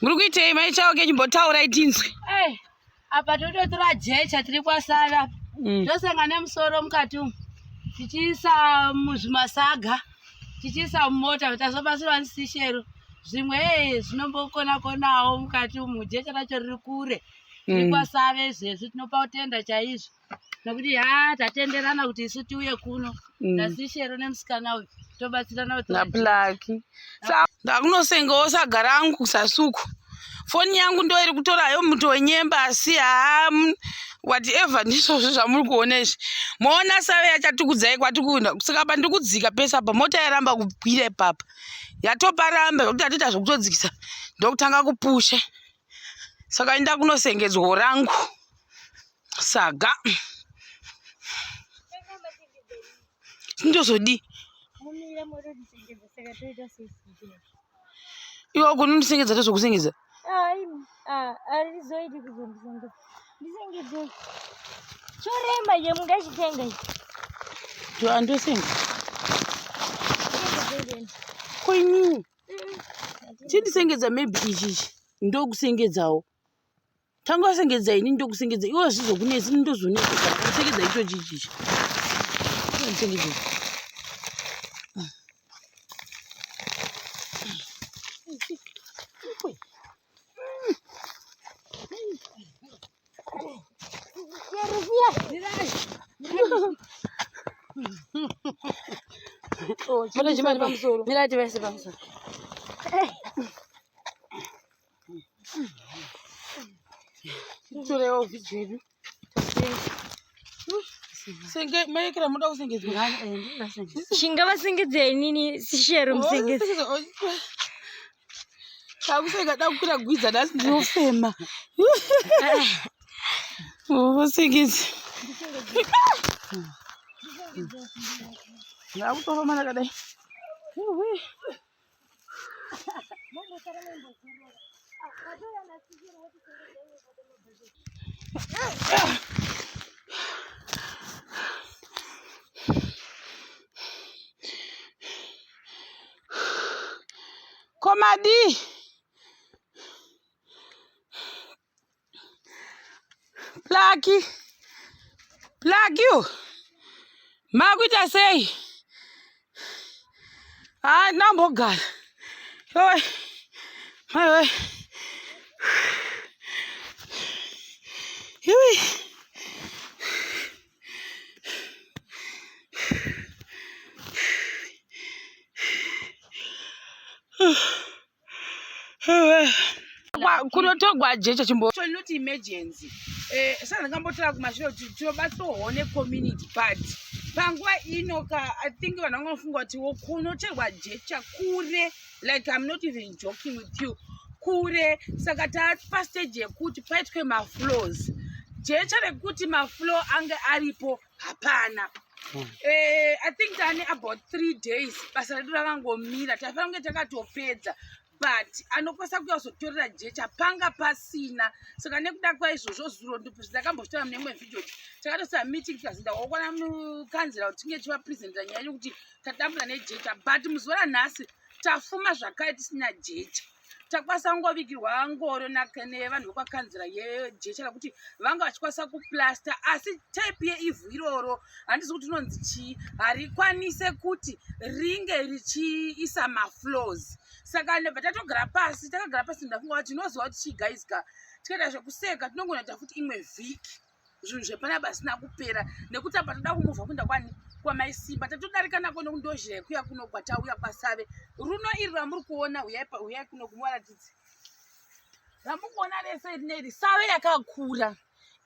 Muri kuitei mai Chauke chimbotaurai tinzwe. Hey, apa tototora jecha tiri kwasara. Tosanga nemusoro mukati umu. Tichiisa muzvimasaga. Tichiisa mumota tazobatsirwa nesishero. Zvimwe hey, zvinombokona konawo mukati umu jecha racho riri kure. Tiri kwasave izvezvi tinopa kutenda chaizvo. Nekuti ha tatenderana kuti isu tiuye kuno. Nasishero nemusikana uyu tobatsirana kutora Naplaki. Ndakunosengawo saga rangu sasuku. Foni yangu ndo iri kutorayo muto wenyemba asi haa whatever ndizvozvo zvamuri kuona izvi. Moona save yachatikudzai kwatikuenda. Saka apa ndiri kudzika pese apa mota yaramba kukwira ipapa. Yatoparamba zvekuti atoita zvekutodzikisa ndokutanga kupusha. Saka inda kunosengedzwa rangu saga. Ndozodii? Iwe kunondisengedza tozokusengedza. Arizoiti kuzondisengedza. Ndisengedze. Chorema ye mungachitenga ichi. To andosenga. Ko inini? Chindisengedza maybe ichi ichi. Ndokusengedzawo. Tanga wasengedza ini ndokusengedza iwe zvizokunetsa ini ndozonetsa kana kusengedza ichochi ichi ichi. Ndisengedza. Mune chimari pamusoro. Mira tivaise pamusoro. Torewo vhidhiyo yedu. Senge maikira muda kusengedzwa. Chingavasengedza inini sishero musengedza. Takusenga dakukwira gwidza nhasi ndinofema. Vasengedza. Ndakutofamba ndakadai. Ko madii? Plaki. Plaki yo. Makuita sei? Ah, ndambogara. Oi. Mai oi. Yui. Kunotogwa jecha chimbo not emergency. Eh, saka ndingambotora kumashure kuti tinobatsirwawo necommunity but panguva ino ka I think vanhu vangofunga kuti kunocherwa jecha kure like I'm not even joking with you kure saka tapa stage yekuti paitwe mafloors jecha rekuti mafloor ange aripo hapana. I think tane about 3 days basa redu rakangomira taifanira kunge takatopedza but anokwanisa kuuya kuzotorera jecha panga pasina saka nekuda kwaizvozvo zuro ndakambozvitaura mune imwe video kuti takatosa meeting tikazinda wakwana mukanzira kuti tinge tichivapresentera nyaya yekuti tatambura nejecha but muzuva ranhasi tafuma zvakare tisina jecha takwanisa kungovigirwa ngoro nevanhu vekwakanzira yejecha rekuti vanga vachikwanisa kuplasta asi type yeivhu iroro handizi kuti rinonzi chii harikwanise kuti ringe richiisa mafloors saka ndobva tatogara pasi takagara pasi ndafunga kuti tinoziva kuti chii guys ka tikaita zvekuseka tinogona kuita futi imwe vhiki zvinhu zvepanapa zvisina kupera nekuti apa toda kumuvha kuenda kwani kwamaisimba tatodarika nako nekuti ndozhira yekuya kuno kwatauya kwasave runo iri ramuri kuona huyai kuno kumuvaratidze ramuri kuona rese rineri save yakakura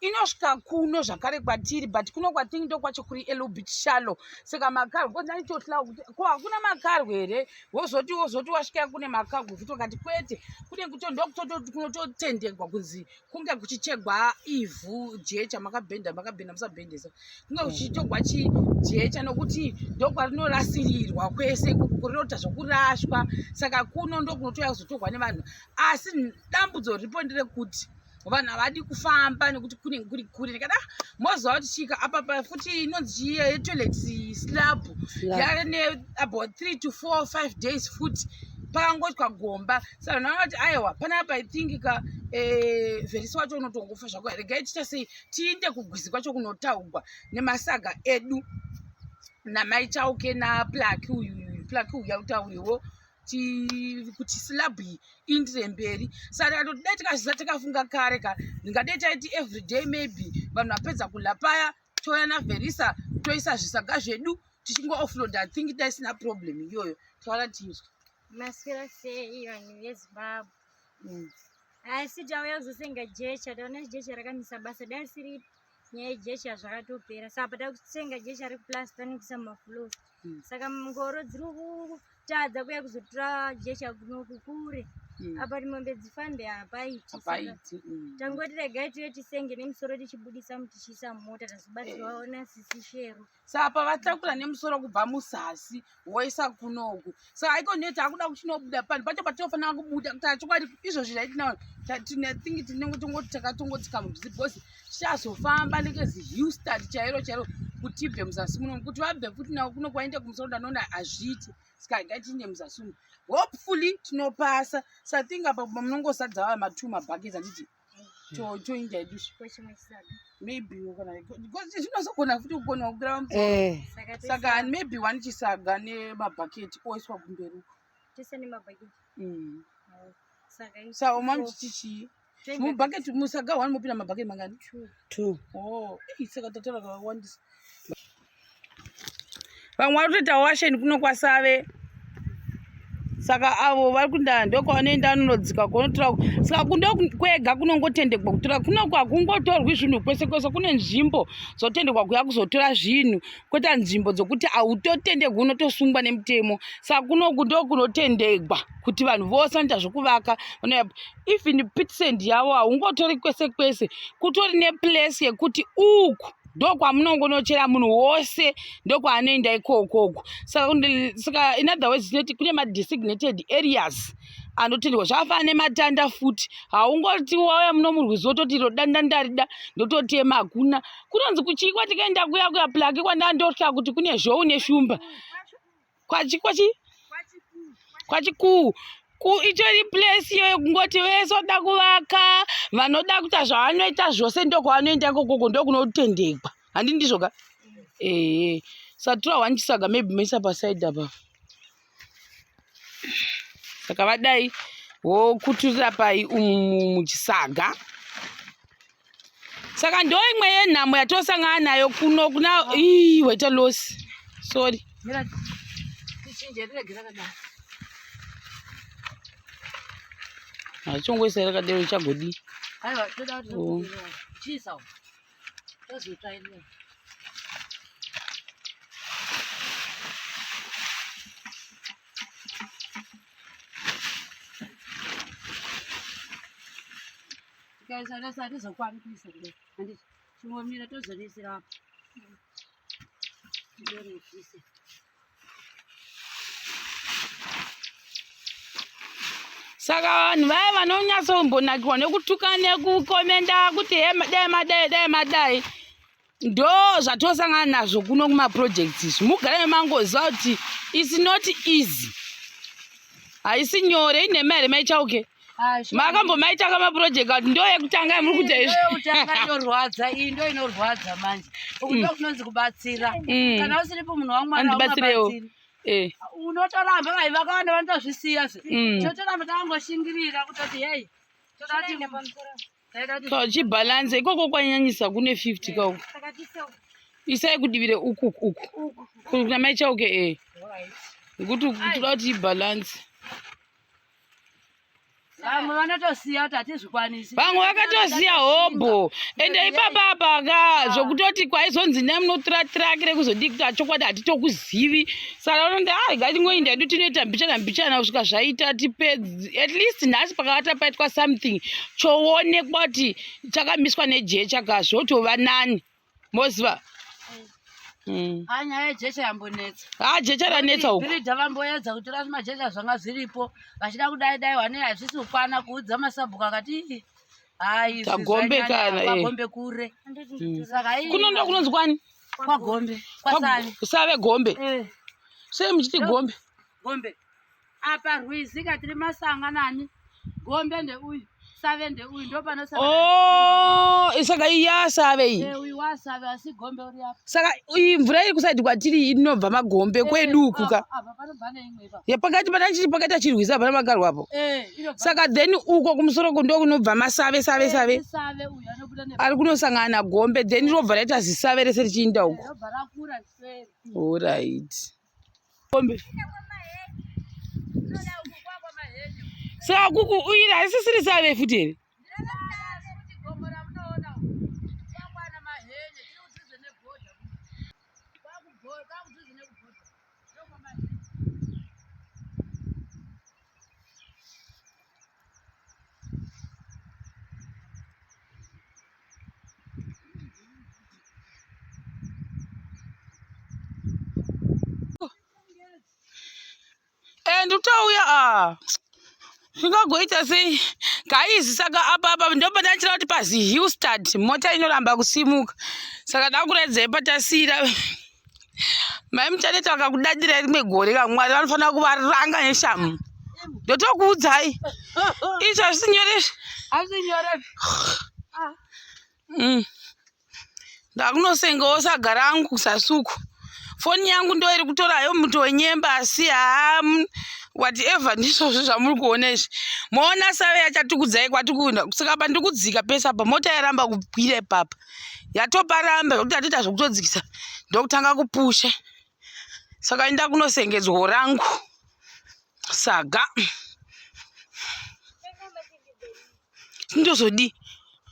inosvika kuno zvakare kwatiri but kuno kwatiri ndo kwacho kuri a little bit shallow saka makarwe because ndaitohla kuti ko hakuna makarwe here wozoti wozoti wasvika kune makarwe futi wakati kwete kune kuto ndokutokunototendegwa kunzi kunge kuchichegwa ivhu jecha makabhenda makabhenda musabhendesa kunge kuchitogwa chijecha nokuti ndokwarinorasirirwa kwese kurinoita zvokurashwa saka kuno ndokunotouya kuzotogwa nevanhu asi dambudzo riripo nderekuti vanhu havadi kufamba nekuti kunenge kuri kure ndikada moziva kuti chika apa pa futi inonzi chii yetoilet slab yane about 3 to 4 5 days futi Pakangoitwa gomba saka vanhu vanoti aiwa panapa I think ka eh, verisi wacho unotongofa zvako. Regai tiita sei tiinde kugwizi kwacho kunotaugwa nemasaga edu namai Chauke naPlaki uyu Plaki uya utauriwo kuti slab iyi iindire mberi. Saka tikatoti dai tikazviza tikafunga kare ka ndingadai taiti everyday maybe vanhu vapedza kudla paya touya naVerisa toisa zvisaga zvedu tichingo offload. I think dai isina problem iyoyo. Taura tinzwe. Maswera sei vanhu veZimbabwe? Asi tauya kuzosenga jecha, taona jecha rakamisa basa, dai risiri nyaya yejecha zvakatopera. Saka patakusenga jecha rekuplasta nekuisa mumafloors. Saka ngoro dziri kutadza kuya kuzotora jecha kunoku kure. Apa kuti mombe dzifambe hapaiti. Saka Hapaiti. Tangoti regai tiuye tisenge nemusoro tichibudisa tichiisa mumota, tazobatsirwa nasisi Shero. Saka pavatakura nemusoro kubva muzasi woisa kunoku. Saka haiko neti akuda kuchinobuda panhu pacho patinofanira kubuda kuti chokwadi izvozvi zvaitinawo tine think tinenge tongoti takatongotsika mubzi because tichazofamba nekezi Houston chairo chairo kuti tibve muzasi muno kuti vabve futi nawo kuno kwaende kumusoro ndanoona hazviiti. Saka ngatiinde muzasi umu. Hopefully tinopasa. Saka think apa munongosadza ava ma2 mabuckets handiti? Toinja yedu maybe kana because zvinozogona futi kugona kukwira pamusoro. Saka maybe one chisaga nemabhaketi oiswa kumberi uko. Tese nemabhaketi. Saka Saka uma muchiti chii? Mubhaketi musaga one mopinda mabhaketi mangani? 2. Oh, saka tatora kakawandisa. Vamwe vari kutoita washeni kuno kwaSave. Saka avo vari kuenda ndokwavanoenda vanonodzika kunotora. Saka kundo kwega kunongotendekwa kutora kuno hakungotorwi zvinhu kwese kwese. Kune nzvimbo dzotendekwa kuya kuzotora zvinhu, kwete nzvimbo dzokuti hautotendegwi unotosungwa nemutemo. Saka kunoku ndokunotendegwa kuti vanhu vose vanoita zvekuvaka vanouya. Even pitsend yavo haungotori kwese kwese, kutori neplace yekuti uku ndokwamunongonochera munhu wose ndokwaanoenda ikokoko. Saka saka in other words tinoti kune madesignated areas anotendwa. Zvakafanana nematanda futi, haungoti wauya muno murwizi wototi iro danda ndarida ndototema, hakuna. Kunonzi kuchii kwatikaenda kuya kuya Plaki kwandandotya kuti kune zhou neshumba. Kwachi kwachi kwachikuu ku itori place iyoyo kungoti vese vanoda kuvaka vanoda kuita zvavanoita zvose ndokwavanoenda ikokoko ndokunotendekwa. Handi ndizvo ka? Ehe. Saka tora one chisaga maybe moisa paside apa. Saka vadai vokuturira pai umu muchisaga. Saka ndo imwe yenhamo yatosangana nayo kuno kuna ii waita loss. Sorry. Achongoisa rakadero ichagodii? Aiwa, toda kuti Oh. chiisa. Tozotsvairira. Tikaisa rese hatizokwani kuisa kudai. Handiti chingomira tozorisira apa. Tidonhedzise. Saka vanhu vaya vanonyatsombonakirwa nekutuka nekukomenda kuti he dai madai dai madai, ndo zvatosangana nazvo kuno kumaprojects izvi. Mugare mangoziva kuti it's not easy, haisi nyore. Inhema here maichauke? Makambomaita kamaproject kuti ndo yekutanga yamuri kuita izvi? Yekutanga inorwadza iyi, ndo inorwadza manje. Uku ndo kunonzi kubatsira. Kana usiripo munhu waMwari Andibatsirewo. haumabatsiri. Unotoramba vai vakawanda vanotozvisiya zve. Totoramba takangoshingirira kutoti hei. Toda kuti taida kuti Ka chibhalanse ikoko kwanyanyisa kune 50 kauku. Saka tisewo Isai kudivire uku uku. Kuna mai Chauke eh. Nekuti toda kuti ibhalanse. Vamwe vanotosiya kuti hatizvikwanisi. Vamwe vakatosiya hobho. Ende ipapa apa ka zvokutoti kwaizonzi nemunotora truck rekuzodii kuti chokwadi hatitokuzivi. Saka vanoti ah ngatingoinda hedu tinoita mbichana mbichana kusvika zvaita tipedze. At least nhasi pakavata paitwa something choonekwa kuti chakamiswa nejecha ka zvotova nani. Moziva? Ha, nyaya yejecha yambonetsa. Ha, jecha ranetsa uku. Bhiridha vamboedza kutora zvimajecha zvanga zviripo vachida kudai dai wane hazvisi kukwana kuudza masabhuku akati "Ii, hai izvi Kagombe zvanyanya, kana, eh. kwagombe kure." Saka ii, Kuno ndo kunonzi kwani? Kwagombe, kwaSave. Save gombe. Eh, Sei muchiti gombe? Gombe. Apa rwizi katiri masanga nani gombe ndeuyu save ndeuyu ndopanosangana. Oh, saka iyi yasave iyi. Eh, uyu wasave asi gombe uri apa. Saka iyi mvura iri kusaidi kwatiri inobva magombe kwedu uku ka. Apa apa panobva neimwe ipapo. Ya pakati patachiri pakati achirwizi hapana magarwa apo. Eh, inobva. Saka then uko kumusoro uko ndo kunobva masave save save. Save uyu anobuda ne. Ari kunosangana nagombe then robva raita zisave rese richiinda uko. Robva rakura riswere. Alright. Gombe. Saka kuku iri harisisiri save futi here? Kuti gomo ramunoona uku. Kwakwana mahenye tiri kudhuze nebhodha. Kwakudhuze nekubhodha. Ndokwamahenya. And utauya ah. Zvingagoita sei? Guys, saka apa apa ndopatachira kuti pazi Hillstad mota inoramba kusimuka. Saka dakuradzai patasiyira. Mai Muchaneta vakakudadira rimwe gore ka Mwari vanofanira kuvaranga neshamu. Ndotokuudzai. Izvi hazvisi nyore. Hazvisi nyore. Ndakunosengawo saga rangu kusasuku. Foni yangu ndo iri kutorayo muto wenyemba asi haa whatever ndizvozvo zvamuri kuona izvi. Moona save yachatukudzai kwatikuenda. Saka apa ndiri kudzika pese apa mota yaramba kukwira ipapa. Yatoparamba zvekuti atoita zvekutodzikisa ndokutanga kupusha. Saka inda kunosengedzwa rangu saga. Ndozodii?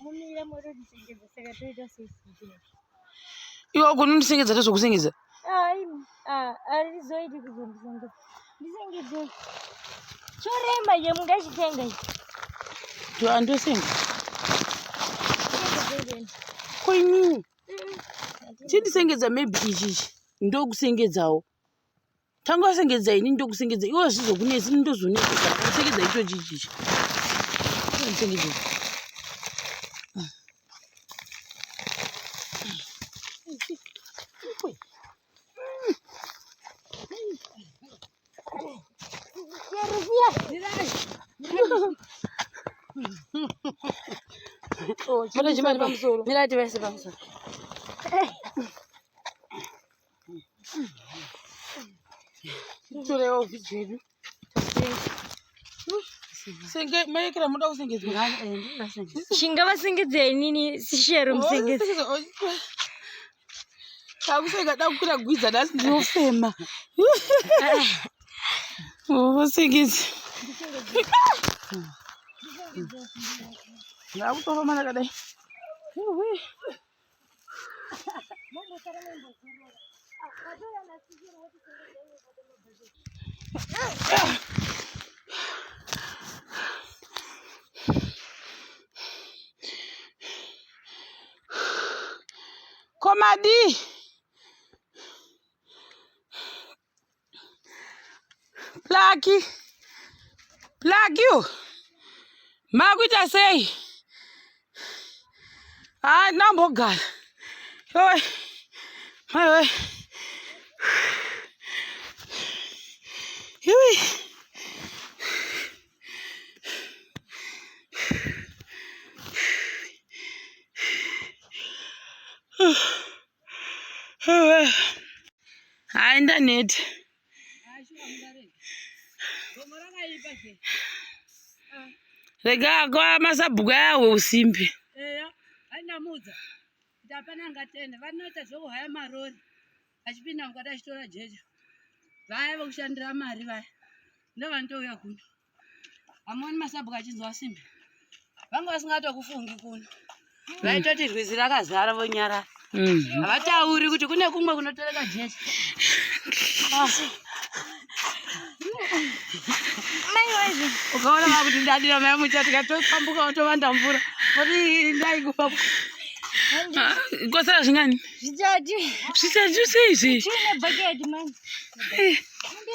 Mumira motondisengedza saka toita sei? Iwe kunondisengedza tozokusengedza. Arizoiti kuzondisengedza. Ndisengedzei. Chorema je mungachitenga ichi. Andosenga. Ndisengedzei beni. Ko inini? Chindisengedza maybe ichi ichi ndokusengedzawo. Tanga wasengedza ini ndokusengedza iwe zvizokunetsi ini ndozonetsa kana kusengedza ichochi ichi ichi. Ndisengedza. Mota chimari pamusoro. Mirai tivese pamusoro. Torewo vhidhiyo yedu. Senge maikira muda kusengedzwa. Chingavasengedzei inini sishero musengedze. Takusenga dakukwira gwidza nhasi ndinofema. Vasengedze. Ndakutofamba ndakadai. Yuwi. Komadi. Plaki. Plaki yo. Makuita sei? Ah, ndambogara. Oi. Mai oi. Yui. Hayi ndaneta. Gomo rakaipa zve. Rega kwa masabhuku ayawe usimbi. Eya, andamudza. Kuti hapana angatende. Vanoita zvekuhaya marori. Achipinda mukati achitora jecha. Vaya vokushandira mari vaya. Ndovanotouya kuno. Hamuoni masabhuku achinzwa simbi. Vanga vasingatokufungi kuno. Vaitoti rwizi rakazara vonyarara. Havatauri kuti kune kumwe kunotoreka jecha. Mai wazvo. Ukaona vakuti ndadira mai mucha tikatopambuka votovanda mvura. Voti ndaikufa. Kwasara zvingani? Zvitatu. Zvitatu sei zve? Tine bhaketi mani. Ndiye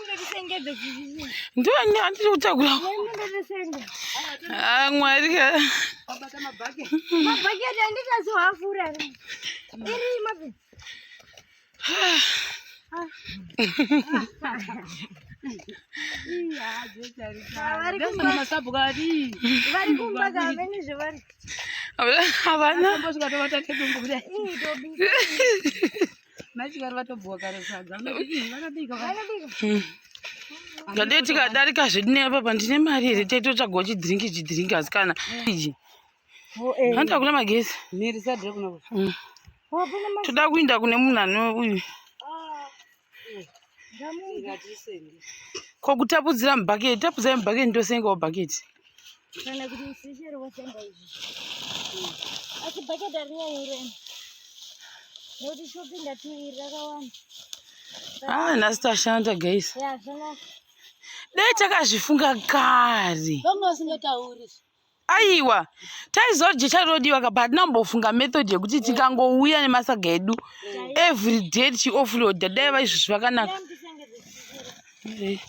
mundotisengedza chichi. Ndoni handiri kutakura. Mundotisenga. Ah, Mwari ka. Wabata mabhaketi. Mabhaketi andikazohafura. Iri mapi. Vari kumba kamene zvevari. Havana. Ngadei tikadarika zvedu neapa pandine mari here taitotsvagawo chidhiringi chidhiringi asi kana iji hanti hakuna magesi. Toda kuinda kune munhu ane uyu ko kutapudzira mubhaketi tapudzai mubhaketi ndosengawo bhaketi. Kana kuti usichere wosenga izvi. Asi bhaketi harinyanyi urema. Nekuti shopping iri rakawanda. Ah, nhasi tashanda guys. Ya, zvanaka. Dai takazvifunga kare. Vanga vasingatauri. Aiwa, taiziva kuti jecha rinodiwa ka, but hatina kumbofunga method yekuti tikangouya nemasaga edu every day tichioffloada, dai vaizvozvi vakanaka. Dai mutisengedze sichere.